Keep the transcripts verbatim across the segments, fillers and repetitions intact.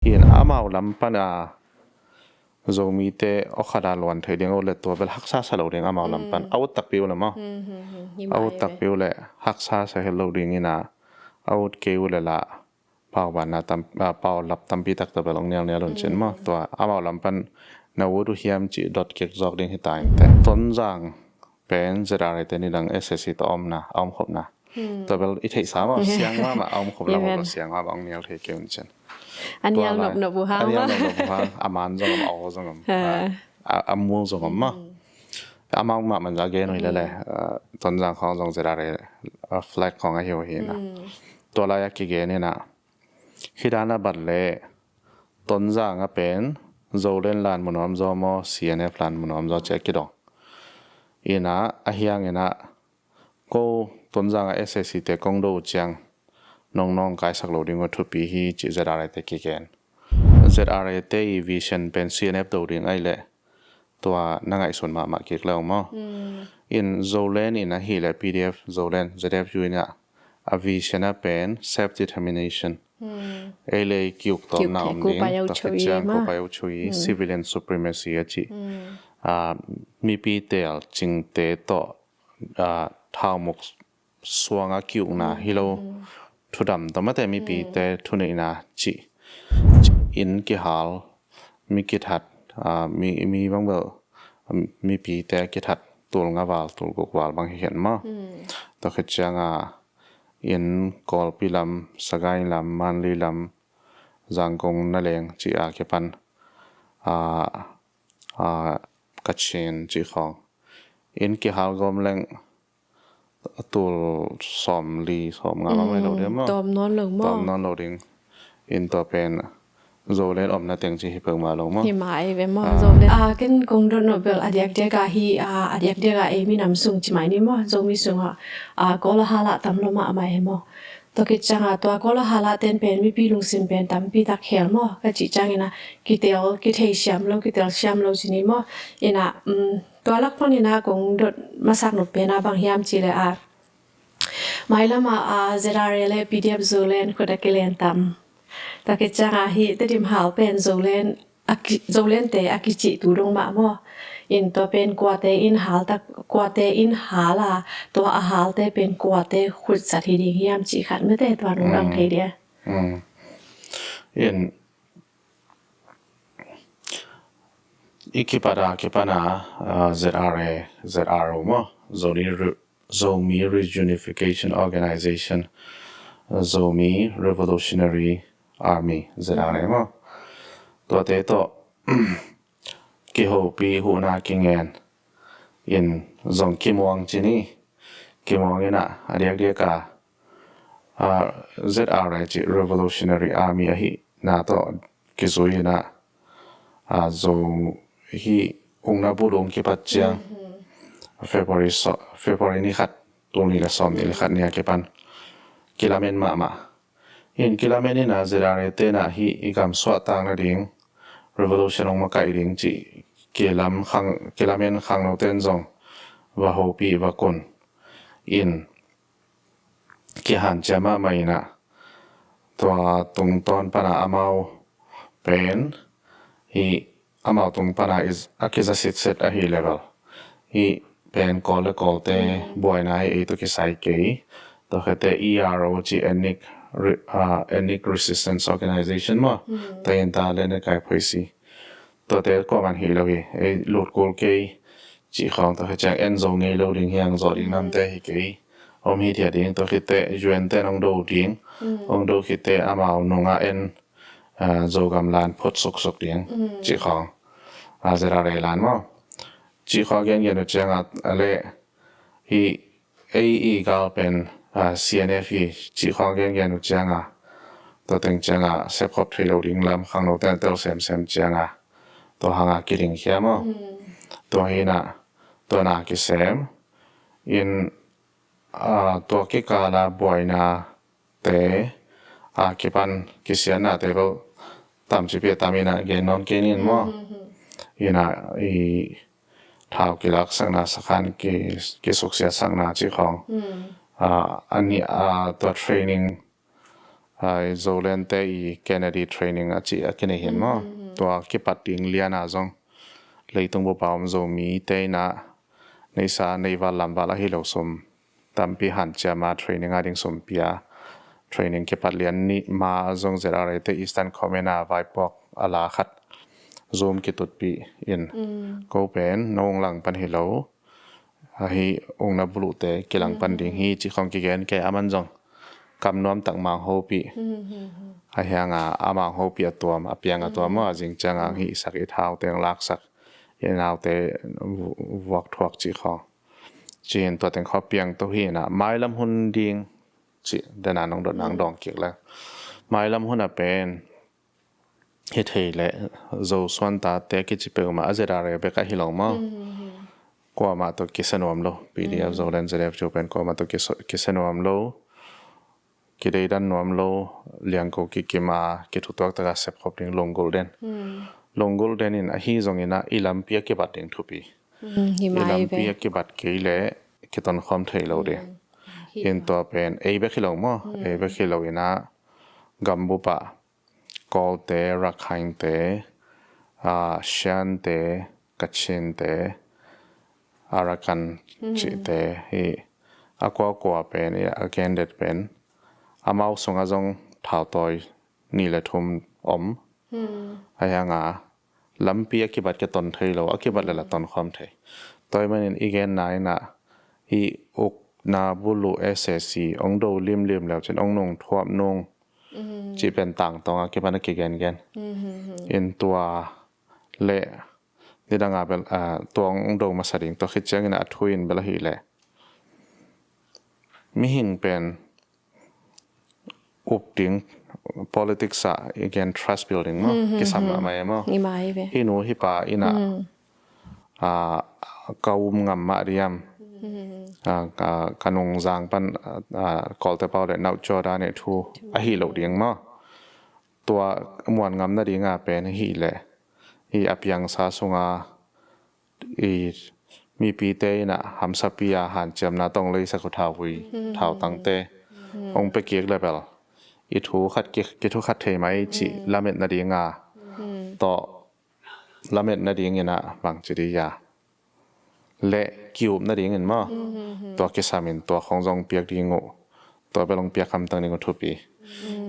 Hi in amau lam pan a Zomite awkhat a luan thei ding a ut le tua bel haksa sa lo ding amau lam pan. A ut takpi uh le maw? A ut takpi uh le haksa sa hi lo ding in a, a ut kei uh le la pau banna tam, a, pau lap tampi tak tua bel ong nialnial un cin maw? Tua amau lam pan na ut uh hiam cih dot kik zawk ding hi ta in teh. Tonzang pen Z R A te nidang S A C tawh a omna, a omkhopna. Tua bel i theihsa maw, siang mahmah a omkhop lam uh, siang mahmah ong nial thei kei un cin. A nial nopnop uh hang maw. A nial nopnop uh hang, a man zong om, a aw zong om, a, a mul zong om maw. Amau mahmah a gen uh hi lele, a, Tonzang khawng zong Z R A flag khawng ahi uh hi na. Tua lai a kigen hi na. Hi dan a bat le Tonzang a pen Zoland lan mun om zaw maw, C N F lan mun om zaw ci a kidong. Hi na, a hiang hi na, ko Tonzang a S A C te kong do uh ciang nong nawngkaisak lo ding uh thupi hi ci Z R A te kigen. Z R A te i vision pen C N F do ding ahi le tua na ngaihsun mahmah kik le uh maw? In Zoland in ahi le P D F Zoland, Z F U in a, a vision a pen self determination. Ei le ei kiuk tawmna om ding, tua khit ciang ko pai uh chui, civilian supremacy a ci. A, mipi tel cingte tawh, a, thaumuk suanga kiukna hi lo, thudam tawh mate mipite thuneihna cih in kihal, mi kithat, a, mi, mi bang bel, a, mipite kithat tul nga val, tul guk val bang hi hian maw? Tua khit ciang a, in Kawlpi lam, Sagaing lam, Manli lam, Zangkong, Naleng ci a kipan, a, a, Kachin ci khawng in kihal gawm leng a tul sawmli, sawmnga bang mai lo ding maw? Tawm nawn lo maw? Tawm nawn lo ding. In tua pen Zoland omna teng ci hi peuhmah lo maw? Hi mah ei ve maw, Zoland. A, ken kong dot nop bel a diakdiak a hi, a, a diakdiak a ei minam sung ci mai ni maw? Zomi sung a, a, Kawl a hal a tam lo mahmah ei maw? Tua khit ciang a tua Kawl a hal a ten pen mipi lungsim pen tampi tak khel maw? Ka cih ciang in a kitel, kithei siam lo, kitel siam lo ci ni maw? In a, um, tua lak pan in a kong dot masak nop pen a bang hiam ci le a, mailam a, a, Z R A le P D F Zoland khut a kilen tam. Tua khit ciang a hi Tedim hal pen Zoland a ki, Zoland te a kicih tu dong mah maw? In tua pen kuate in hal tak, kuate in hal a, tua a halte pen kuate khutzat hi ding hiam cih khat mate tua nong dong thei dia. In i kipat a kipan a, a, Z R A, Z R O maw? Zomi Re-, Zomi Reunification Organization, Zomi Revolutionary Army, Z R A maw? Tuate tawh kihopi huhna kingen in zong kimuang ci ni, kimuang in a, a diakdiak a, a, Z R A ci Revolutionary Army ahihna tawh kizui in a, a, Zo hih ukna bul ung kipat ciang February so-, February ni khat, tul nih le sawm nih le khat ni a kipan kilamen mahmah. In kilamen in a Z R A te in a hih i gam suahtak nading revolution hong makaih ding cih kilam khang, kilamen khangno ten zong va hopi va kun in kihanciam mahmah in a, tua tungtawn pan a amau pen hih amau tung pan a i, a kiza sitset ahih leh bel hih pen Kawl le Kawlte buaina hi, ei tawh kisai kei. Tua khit teh E R O ci Ethnic Re-, ah, Ethnic Resistance Organization maw? Tayin ta le ne kai phoisi. Tuate kuaman hi lo hi, ei lut kul kei cih khawng, tua khit ciang en zo ngei lo ding hi hang, zawh ding namte hi kei. Om hithiat ding, tua khit teh U N te hong do ding, hong do khit teh amau nung a en, ah, Zogam lan phut suksuk ding cih khawng. Ah, Z R A lan maw? Cih khawng gengen uh ciang a, a leh hih ei i gal pen, ah, C N F hi cih khawng gengen uh ciang a, tua teng ciang a sepkhop thei lo ding lam khangno ten tel semsem ciang a, tua hang a kiding khia maw? Tua hi in a, tua na kisem in, ah, tua kikal a buaina te, ah, kipan kisiatna te bel tamcipi a tam in a gen nawn kei ning maw? In a i thau kilaksakna, sakhan ki, kisuksiatsakna cih khawng. Ah, a ni, ah, tua training, Zolente i Kennedy training a cih a kinei hi in maw. Tua kipat ding liana zong leitung bupa om Zomite ina neisa neival lamval ahi lo sum tampi hanciama training a ding sum pia. Training kipat lian nih ma zong Z R A te Eastern Command a vaipuak a la khat Zoom kitutpih in, ko pen nong lang pan hi lo, ahi ungna buluhte kilang pan ding hi cih khong kigen kei. Aman zong kam nuam tak mang hopih. A hianga a mang hopih a tuam, a piang a tuam maw, a zing cianga hihsak, i thaute laksak, i naute vuak thuak cih khong. Cihin tua teng khaw piang to hi ina mailam hun ding cih dena nong dot nang dawng kik le mailam hun a pen hi thei le Zo suan tate kici peuhmah a Z R A bek ahi lo maw. Kuamah tawh kisia nuam lo, P D F Zoland Z F cu pen kuamah tawh kisia nuam lo, kideidan nuam lo, liangko kikim a kithutuak taka sepkhop ding lunggulh den. Lunggulh den in ahi zongin ah i lampi a kibat ding thupi. I lampi a kibat kei le kitonkhawm thei lo ding. In tua pen ei bek hi lo maw, ei bek hi lo ina gambupa Kawlte, Rakhaingte, Siante, Kachinte, Arakan cihte hi a kuakua pen, a gendet pen amau sunga zong thautawi nih le thum om. A hianga lampi a kibat kiton thei lo, a kibat le la tonkhawm thei. Tua hi manin i genna ina i ukna buluh S A C ong do limlim leu cin ong nung thuap nung cih pen tangtawnga kipan a kigengen. In tua le nidanga bel tua ong do masa ding, tua khit ciangin a thu in bel ahih le mihing pen up ding, politics ah i gen trust building maw, kisam mahmah e maw. Hi nu hi pa ina ka um ngam mah diam, ka nungzang pan Kawlte pau le nauh cawda nih thu ahi lo ding maw. Tua muan ngam nadinga pen hi le i a piangsa sunga i mipite ina hamsapi a hanciamna tong leisak uh thauvui thautangte ong pia kik le bel i thu khat ki, kithu khat thei mai cih lamet nadinga tawh lamet nadingin ah bangci dih a le ki-up nadingin maw. Tua kisamin tua khong zong piak ding uh, tua bel ong piak hamtang ding uh thupi.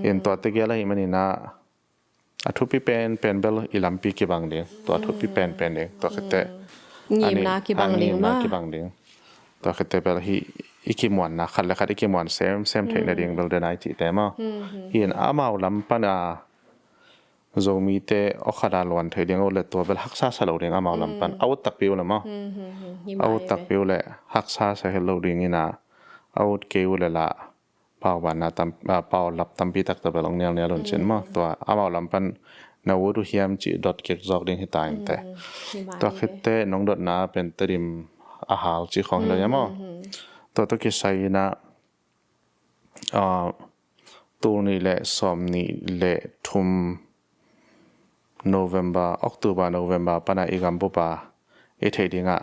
In tua tegel ahi manin ah a thupi pen pen bel i lampi kibang ding, tua thupi pen pen ding, tua khite ngimna kibang ding maw. Tua khite bel hi i kimuanna khat le khat i kimuan sem sem theih nading bel denai cihte maw. Hi in amau lam pan a Zomite awkhat a luan theih ding a ut le tua bel haksa sa lo ding amau lam pan. A ut takpi uh le maw. A ut takpi uh le haksa sa het lo ding ina a ut kei uh le la pau banna tam, pau lap tampi tak tua bel ong nial nial un cin maw. Tua amau lam pan na ut uh hiam cih dot kik zawk ding hi ta in teh. Tua khit teh nong dotna pen Tedim a hal cih khawng hi lo hiam maw. Tua tua kisai ina tul nih le sawm nih le thum November, October, November pana i gambupa i theih dingah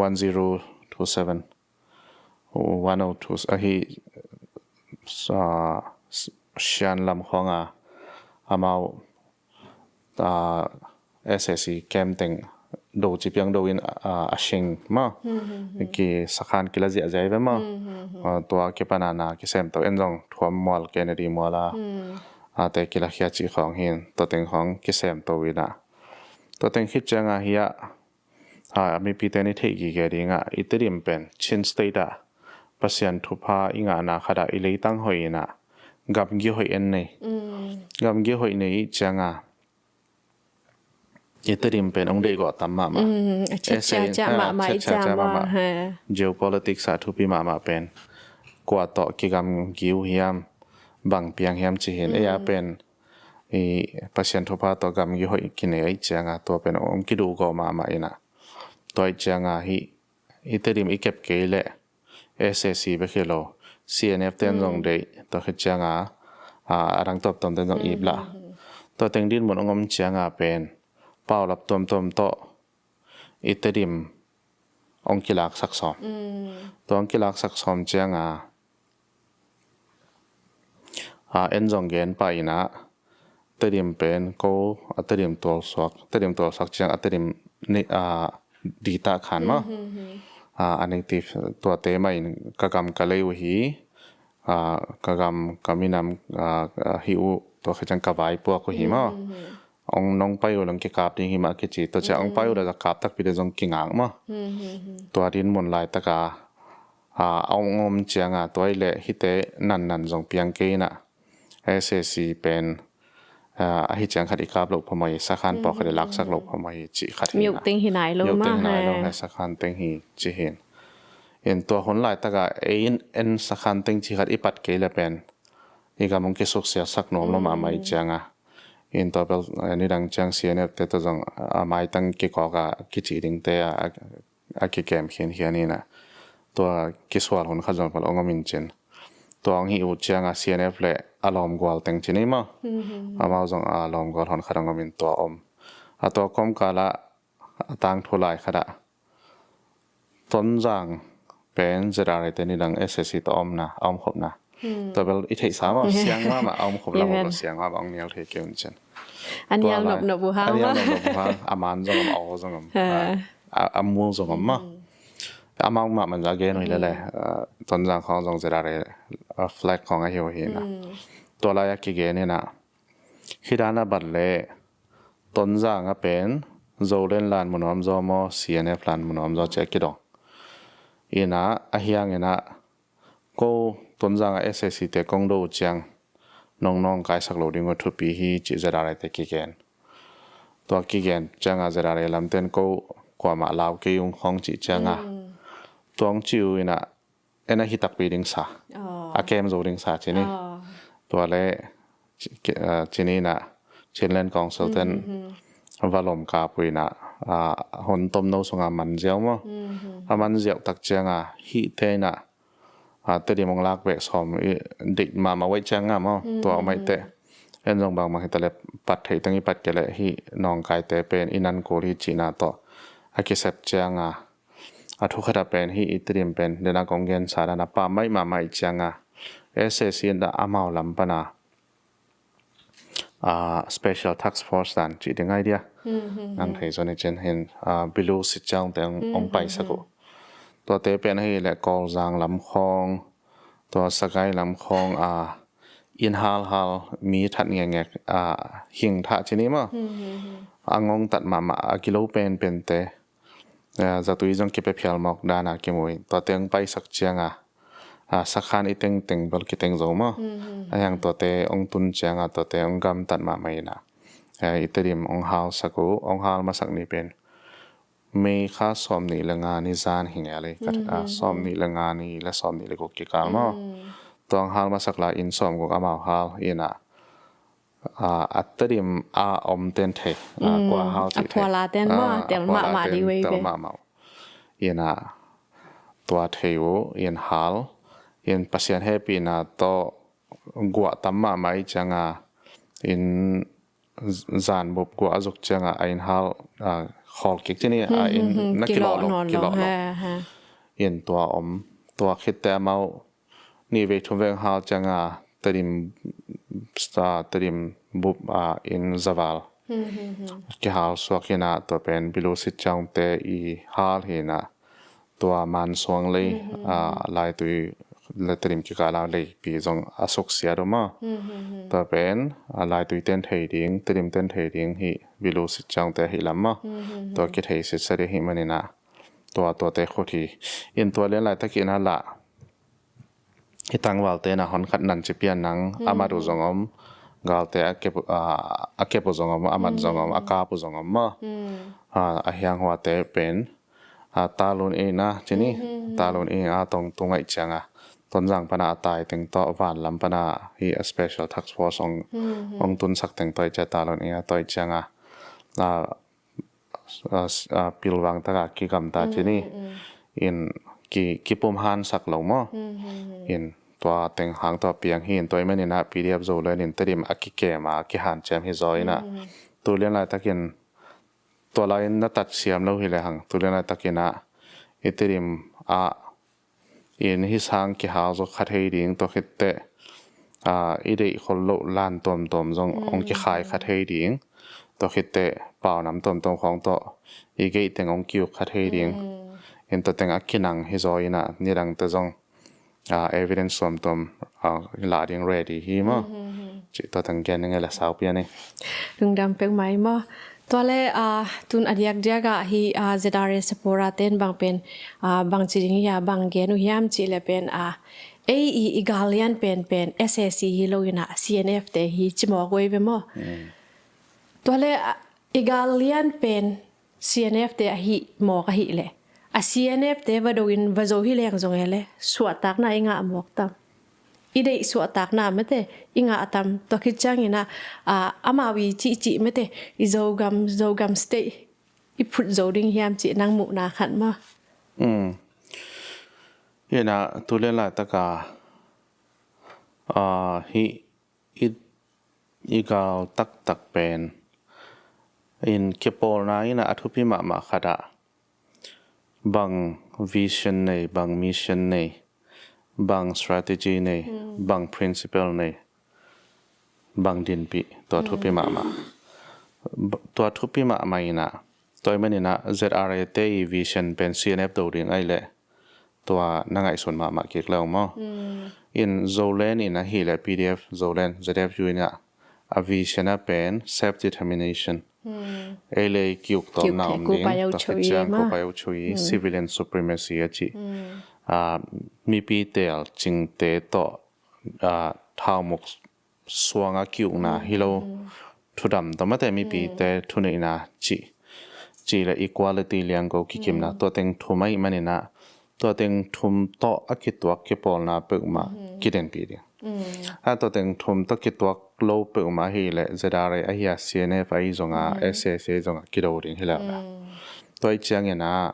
one zero two seven, one oh two ahi Sian lam khawnga amau S A C camp teng do ci piang do in a sing maw. Ki sakhan kila ziahziah ve maw. Tua kipana na kisemto en zong thuam mual Kennedy mual a ate kila khia ci khawng hin tua teng khawng kisemto ina tua teng khit cianga hi a a mipite ni theih gige dinga i Tedim pen Chin State ah Pasian thupha i ngahna khat ah i leitang hoih ina gamgi hoih en nei. Gamgi hoih nei i cianga i Tedim pen ong deih gawh tam mahmah. Geopolitics ah thupi mahmah pen kua tawh kigamgi uh hiam, bang piang hiam ci hin. Ei a pen i Pasian thupha tawh gamgi hoih kinei aih cianga tua pen ong kiduh gawh mahmah ina tua aih cianga hi i Tedim i kep kei le S A C bek hi lo, C N F ten zong deih, tua khit cianga a dang tuamtuam ten zong ip lah. Tua teng dinmun ong om cianga pen paulap tuamtuam tawh i Tedim ong kilaksak sawm. Tua ong kilaksak sawm cianga A, en zong gen pah inah, Tedim pen ko a Tedim tualsuak, Tedim tualsuak ciang a Tedim ni a dita khan maw. A, a native tuate mah in ka gam ka lei uh hi, a, ka gam ka minam, a, a hi uh, tua khit ciang ka vaipuak uh hi maw. Ong nong pai uh leng kikap ding hi mah kici, tua ciang ong pai uh le kap takpi le zong kingak maw. Tua din mun laitaka, a, ong om cianga tua i le hite nannan zong piang kei inah. S A C pen, a, ahi ciang khat i kap loh phamawh hi, sakhan pawlkhat i laksak loh phamawh hi cih khat hi. Miuh teng hi nai lo maw, miuh teng hi nai lo he, sakhan teng hi ci hin. In tua hun laitaka ei in en sakhan teng ci khat i pat kei le pen i gam ong kisuksiasak nuam lo mahmah i cianga. In tua bel, eh, nidang ciang C N F te tawh zong a maitang kikawka kici dingte a, a a kikem khiankhian inah. Tua kisual hun khat zong pal ong om in cin. Tua ong hi uh cianga C N F le a lawmgual teng cin hi maw. Amau zong a lawmgual hon khat ong om in tua om. A tua kawmkala a tangthu lai khatah Tonzang pen Z R A te nidang S A C tawh omna, a omkhopna. Tua bel i theihsa maw, siang mahmah a omkhop lo, siang mahmah ong nial thei kei un cin. A nial nopnop uh hang, a nial nopnop uh hang, a man zong om, a aw zong om. A, a mu zong om maw. Amau mah man a gen uh hi lele, a, Tonzang khawng zong Z R A, a, flag khawng ahi uh hi na. Tua lai a kigen inah, hih dan a bat le Tonzang a pen Zoland lan mun om zaw maw, C N F lan mun om zaw ci a kidong. Inah, a hiang inah, ko Tonzang a S A C te kong do uh ciang nong nawngkaisak lo ding uh thupi hi cih Z R A te kigen. Tua kigen cianga Z R A lamten ko kuamah lau kei ung khawng cih cianga. Tua ong ci uh inah en a hi takpi ding sa. A kem zo ding sa cin hi. Tua le ci-, ki-, a, cin inah Chinland Council ten va lom kap uh inah, a, hon tomno sunga man ziau maw. A man ziau tak cianga hih te inah, a, Tedim ong lak beh sawm i deih mahmah uh aih cianga maw. Tua om aih teh. En zong bangbang hi ta le pat theih teng i pat kei le hih nawngkaite pen i nan kul hi cihna tawh a kisep cianga. A thu khat a pen hih i Tedim pen dena kong gensa dana pammaih mahmah i cianga S A C inah amau lam pana, a, Special Task Force dan cih ding ai dia. Nang thei zaw ni cin hin, a, Bilu Sitcaung te ong, ong paisak uh. Tuate pen ahi le Kawlzang lam khawng, tua Sagaing lam khawng, a, inn halhal mi that ngekngek, a, hing thah cin hi maw. A ngongtat mahmah a kilo penpente, a, zatui zong kipia phial mawk dana kimu hi. Tuate ong paisak cianga, a, sakhan i tengteng bel kiteng zo maw. A hiang tuate ong tun cianga tuate ong gamtat mahmah inah, a, i Tedim ong halsak uh, ong hal masak ni pen May kha sawm nih le nga ni zan hi ngel hi. A, sawm nih le nga ni le sawm nih le guk kikal maw. Tua ong hal masak la inn sawm guk amau hal inah, a, a Tedim a om ten thei, a, kua hal cih thei. A phuala ten maw, a, tel mahmah ding vei tel mahmah. Inah tua thei uh, in hal, in Pasian hehpihna tawh guah tam mahmah i cianga, in z-, zan bup guah a zuk cianga a inn hal, a, khawl kik cin hi, a inn na kilawh lo, kilawh lo. In tua om, tua khitte amau nih vei thum vei hal cianga Tedim, a, Tedim bup, a, inn zaval kihal suak hi inah, tua pen Bilu Sitcaung te i hal hi inah, tua Mansuang lei, a, Laitui le Tedim kikala leipi zong a suksiat uh maw. Tua pen, a, Laitui ten thei ding, Tedim ten thei ding hih Bilu Sitcaung te hih lam maw. Tua kithei sitsa ding hih man inah, tua, tuate khut hi. In tua lian laitak inah lah i tangvalte na hon khat nan ci pian nang, a mat uh zong om, galte a kep, a, a kep uh zong om, a mat zong om, a kap uh zong om maw. A, a hiang huate pen, a, talun ina cin hi, talun ina tong tung aih cianga Tonzang pana a tai teng tawh van lam pana hih a Special Task Force ong, ong tunsak teng tawh aih cia talun ina tawh aih cianga, a, a, a, pilvang taka kigamta cin hi. In ki, kipumhansak lo maw. In tua teng hang tua piang hi in tua i man inah P D F Zoland in Tedim a kikem a kihanciam hi zaw inah. Tu lian laitakin tua lai in na tatsiam lo hi le hang. Tu lian laitakin ah i Tedim ah in hih sang kihal zaw kha thei ding tua khitteh ah, i deih khol loh lan tuamtuam zong hong kikhai kha thei ding. Tua khitteh paunam tuamtuam khawng tawh i geih teng hong kiuk kha thei ding. In tua teng a kinang hi zaw in ah nidangte zong, ah, evidence tuamtuam, ah, lah ding ready hi maw. Cih tua teng gen ning e le sau pia ni. Lungdam pek mai maw. Tua le, ah, tun a diakdiak ah hi, ah, Z R A supporter ten bang pen, ah, bang ci ding hi a bang gen uh hiam cih le pen, ah, ei i, i gal lian penpen S A C hi lo in ah C N F te hi ci mawk uh ei ve maw. Tua le, ah, i gal lian pen C N F te ahi mawk ahih leh a C N F te va do in va zo hi leng zong e le suahtakna i ngah mawk tam. I deih suahtakna mate i ngah tam. Tua khit ciangin ah, ah, amau i cihcih mate i Zogam, Zogam state i phut zo ding hiam cih nang muhna khat maw. Hi na, tu le laitak a, ah, hi i, i gal taktak pen in kipawlna in ah a thupi mahmah khat ah bang vision nei, bang mission nei, bang strategy nei, bang principle nei, bang dinpih, tua thupi mahmah. Tua thupi mahmah in ah, tua ahih manin ah Z R A te i vision pen C N F do ding ahih leh tua na ngaihsun mahmah kik leu maw. In Zoland in ahih leh P D F Zoland, Z F U in ah a vision ah pen self determination. Ei le ei kiuk tawmna om ding, tua khit ciang ko pai au chui, civilian supremacy a ci. Ah, mipi teel cingte tawh, ah, thaumuk suanga kiukna hi lo. Thudam tawh mate mipite thuneihna ci, ci le equality liangko kikimna, tua teng thum ahih manin ah tua teng thum tawh a kituak kipawlna peuhmah kidenpih ding. A tua teng thum tawh kituak lo peuhmah ahih leh Z R A ahi a C N F ahi zong a S A C ahi zong a kido ding hi leu la. Tua ahih ciangin ah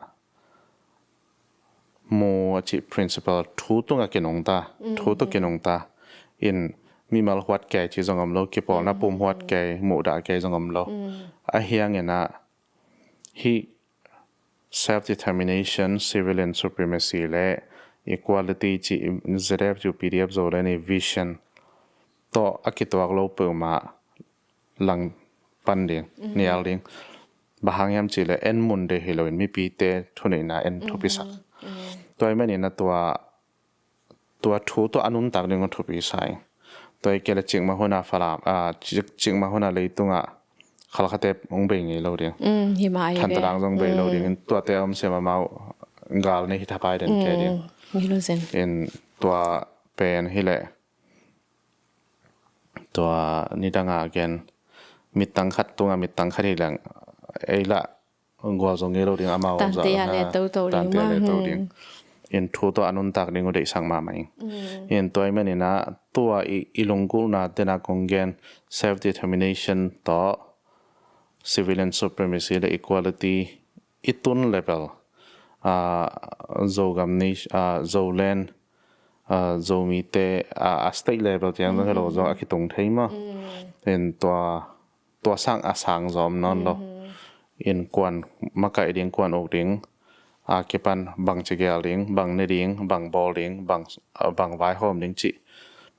mu a cih principle thu tungah kinungta, thu tawh kinungta in mimal huat kei ci zong om lo, kipawlna pum huat kei, muhdah kei zong om lo. Ahi hangin ah hih self determination, civilian supremacy le equality cih Z F U P D F Zoland i vision tawh a kituak lo peuhmah lang pan ding, nial ding. Bang hang hiam cih leh en mun deih hi loin mipite thuneihna en thupisak. Tua ahih manin ah tua, tua thu tawh a nuntak ding uh thupi sa ing. Tua ahih kei leh cikmah hun a Falam, ah, cik, cikmah hun a leitungah khalkhate hong bei ngei lo ding. Thantadang zong bei lo ding. In tuate a om sem amau gal nei hi thapai den kei ding. In tua pen hi leh tua nidang a gen mittang khat tungah mittang khat hi leng ei lah gualzo ngei lo ding, amau tante a le toto ding, tante a le to ding. In thu tawh a nuntak ding uh deihsak mahmah ing. In tua ahih manin ah tua i, i lunggulhna tena kong gen self determination tawh civilian supremacy le equality i tun level, ah, Zogam nation, ah, Zoland, ah, Zomite, ah, a state level tiang zong hi lo zong a kitung thei maw. In tua, tua sang a sang zawm nawn lo. In kuan makaih ding, kuan uk ding, a kipan bang ci gel ding, bang ne ding, bang bawl ding, bang, ah, bang vaihawm ding cih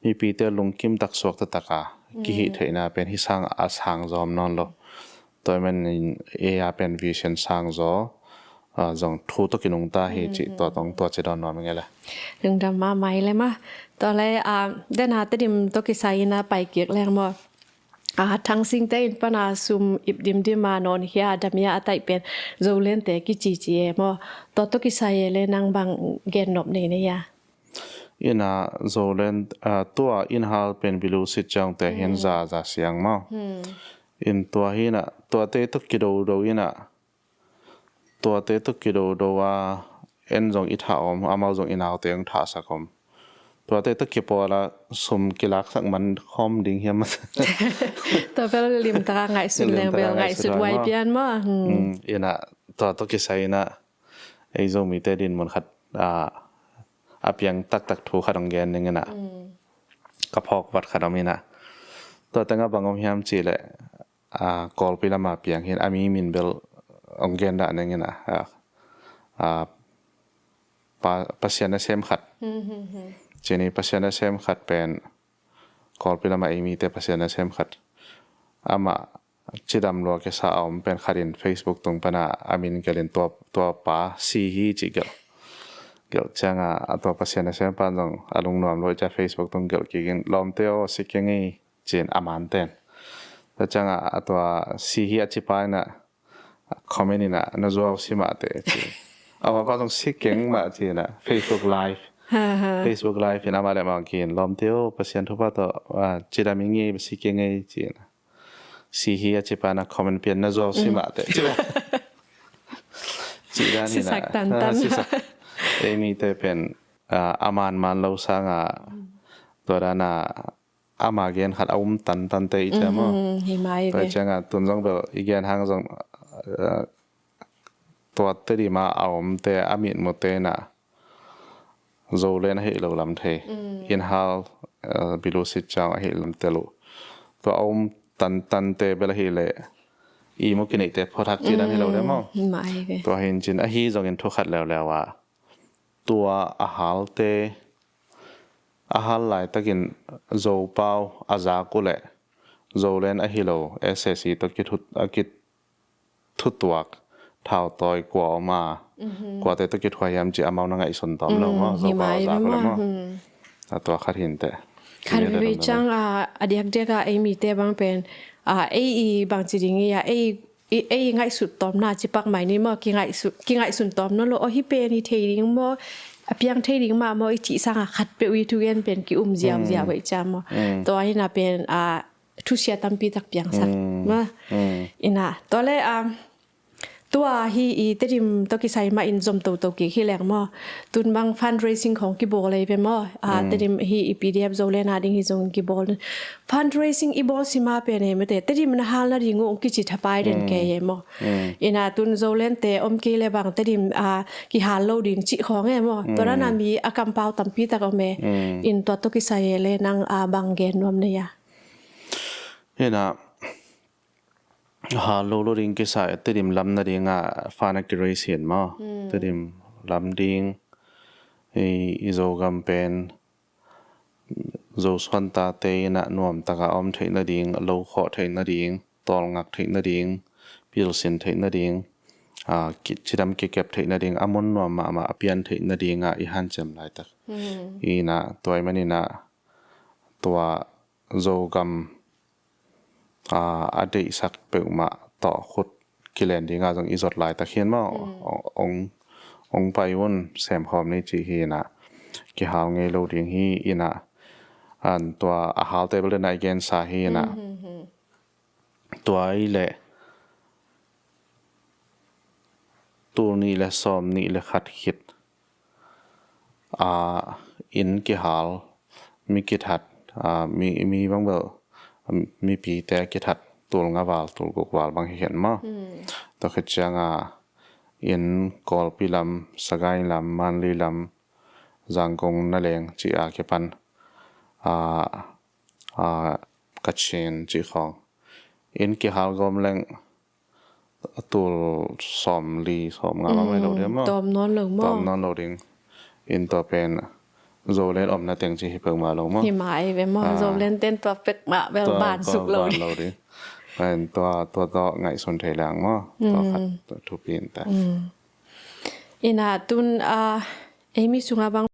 mipite lungkim tak suak taktak a kihih theihna pen hi sang a sang zawm nawn lo. Tua ahih manin ei a pen vision sang zaw, ah, zong thu tawh kinungta hi cih tua tawh, tua ci dawn nuam ing e le. Lungdam mahmah le maw. Tua le, ah, dena Tedim tawh kisai in a pai kik leng maw. Ah, Thang Singte in pan a sum ip dimdim a nawnkhia a dam a a taih pen Zolandte kicici e maw. Tua tawh kisai e le nang bang gen nop nei na hia? In a Zoland, ah, tua in hal pen Bilu Sit Ciangte hi in za, za siang maw. In tua hi in a tuate tawh kidodo in a, tuate tawh kidodo a en zong i thah om, amau zong i naute hong thahsak om. Tuate tawh kipawl a sum kilaksak man khawm ding hiam? Tua bel limtak a ngaihsut leng bel ngaihsut huai pian maw. In a tua tawh kisai in a ei Zomite dinmun khat, ah, a piang taktak thu khat hong gen ning in a. Ka phawk vat khat om in a. Tua teng a bang om hiam cih leh, ah, Kawlpi lam a piang hi in a mi min bel hong gen dah ning in a. Ah, ah, Pa, Pasian nasem khat. Cih ni Pasian nasem khat pen Kawlpi lamah ei mite Pasian nasem khat, amah cidam lua kisa a om pen khat in Facebook tung pana a min gelhin tua, tua pa si hi ci gelh. Gelh cianga a tua Pasian nasem pan zong a lungnuam lua i cia Facebook tung gelh kikin, "Lawmte aw, si keng ei," ci-in a manten. Tua cianga a tua si hi a ci pa ina comment ina, "Na zuau si mah teh," ci. A pa zong si keng mah ci ina Facebook Live. Facebook Live in amah le amah kikin, "Lawmte aw, Pasian thupha tawh, ah, cidam i ngei, si keng ei," ci ina. Si hi a ci pa na comment pian, "Na zuau si mah teh," ci. Ci dan hi na. Sisak tantan. Ah, sisak. Ei mite pen, ah, a manman lo sanga tua dana ama gen khat a um tantan te i cia maw. Mhm, hi mai ve. Tua cianga tun zong bel i gen hang zong, ah, tua Tedim a a omte a mitmute na Zoland ahi lo lam thei. Inn hal, ah, bilusit ciang ahi lam te lo. Tua a um tantante bel ahi le i mu kineihte phuathak ci dan hi lo le maw. Hi mai ve. Tua hin cin ahi zongin thu khat leuleu a, tua a halte, a hal laitakin Zopau a zak uh leh Zoland ahi lo S A C tawh kithut, a kithutuak thautawi kua om a, kuate tawh kithuah hiam ci amau na ngaihsun tawm lo maw, Zopau a zak uh leh maw. A tua khat hinteh. Khat vei ciang a, a diakdiak a ei mite bang pen, a, ei i bang ci ding i a, ei i, ei ngaihsut tawmna cipak mai ni maw, kingaihsut, kingaihsun tawm nawn lo, aw hi pen hi thei ding maw, a piang thei ding mah maw, i cih sanga khat peuh i thugen pen ki-um ziauziau vei cia maw. Tua hina pen, a, thusia tampi tak piangsak maw. Ina, tua le, a, tua hi i Tedim tawh kisai mah in zom toto kik hi leng maw. Tun bang fundraising khong kibawl ei ve maw. A, Tedim hi i P D F Zoland a ding hi zong kibawl. Fundraising i bawl sima pen e mate, Tedim na hal nading uh ong kici thapai den kei e maw. Ina tun Zoland te om kei le bang Tedim, a, kihal lo ding cih khong e maw. Tua dana mi a kampau tampi tak om e. In tua tawh kisai e le nang, a, bang gen nuam nei a. Ina hal lo lo ding kisai Tedim lam nading a fund a kiraise hi maw. Tedim lam ding i, i Zogam pen Zosuan tate ina nuam taka om theih nading, lo khawh theih nading, tawlngak theih nading, pilsin theih nading, a, ki, cidam kikep theih nading, a mun nuam mahmah a pian theih nading a i hanciam laitak. Ina tua i man ina tua Zogam, a, a deihsak peuhmah tawh khut kilen dinga zong i zot laitak hian maw. Ong, ong, ong pai un, semkhawm ni cih hi ina kihal ngei lo ding hi ina. An tua a hal table dena i gensa hi ina. Tua i le tul nih le sawm nih le khat khit a, inn kihal, mi kithat, a, mi, mi bang bel, a, mipite kithat tul nga val, tul guk val bang hi hian maw. Tua khit cianga inn Kawlpi lam, Sagaing lam, Manli lam, Zangkong, Naleng ci a kipan, a, a, Kachin ci khong inn kihal gawm leng a tul sawm li, sawm nga bang mai lo ding maw. Tawm nawn lo maw. Tawm nawn lo ding. In tua pen Zoland omna teng ci hi peuhmah lo maw. Hi mai ve maw. Zoland ten tua pek mah bel ban suk lo ding. Tua, tua, tua ngaihsun thei lang maw. Tua khat tua thupi in ta. Ina tun, a, ei mi sunga bang